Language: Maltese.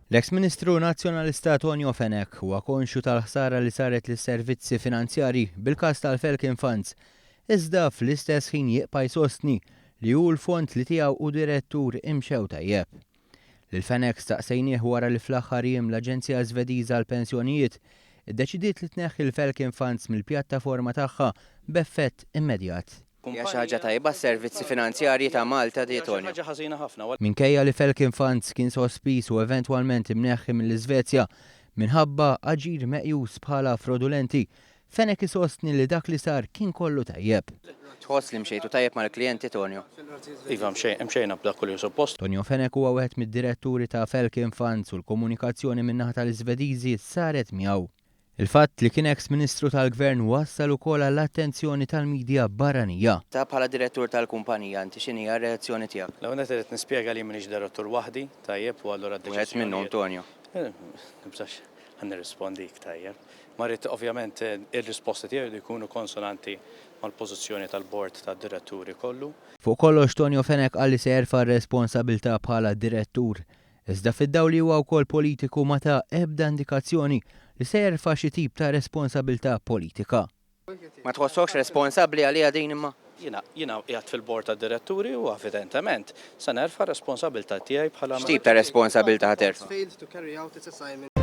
L-eks Ministru Nazzjonalista Tonio Fenech huwa konxju tal-ħsara li saret lis-servizzi finanzjarji bil-każ tal-Falcon Funds, iżda fl-istess ħin jibqa' jsostni li hu l-fond li tiegħu hu direttur imxew tajjeb. Lil Fenech staqsejnieh wara li fl-aħħar jiem l-Aġenzija Żvediża għall-Pensjonijiet iddeċidiet li tneħħi l-Falcon Funds mill-pjattaforma tagħha b'effett immedjat. Hija xi ħaġa tajba għas-servizzi finanzjarji ta' Malta di, Tonio? Minkejja li Falcon Funds kien sospiż u eventwalment imneħħi mill-Iżvezja minħabba aġir meqjus bħala frodulenti, Fenech isostni li dak li sar kien kollu tajjeb. Tħoss li mxejtu tajjeb mal-klijenti, Tonio? Iva, mxejna b'dak li hu suppost. Tonio Fenech huwa wieħed mid-diretturi ta' Falcon Funds u l-komunikazzjoni min-naħa tal-Iżvediżi saret miegħu. Il-fatt li kien eks Ministru tal-Gvern wassal ukoll għall-attenzjoni tal-midja barranija. Ta' bħala direttur tal-kumpanija inti x'inhija r-reazzjoni tiegħek? L-ewwel nett irrid nispjega li jien m'iniex direttur waħdi, tajjeb, u allura d-deċiżjonijiet. Wieħed minnhom, Tonio. Nibżax, ħa nirrispondik, tajjeb. Ma rrid, ovvjament, ir-risposti tiegħi jridu jkunu konsonanti mal-pożizzjoni tal-bord tad-diretturi kollu. Fuq kollox Tonio Fenech qal li se jerfa' r-responsabilità bħala direttur Iżda fid-dawl li huwa wkoll politiku ma ta ebda indikazzjoni li se jerfa' xi tip ta' responsabilità politika. Ma tħossokx responsabbli għaliha din imma? Jiena, jiena qiegħed fil-Bord tad-Diretturi u evidentement se nerfa' r-responsabilità tiegħi bħala. X'tip ta' responsabilità ħa terfa'?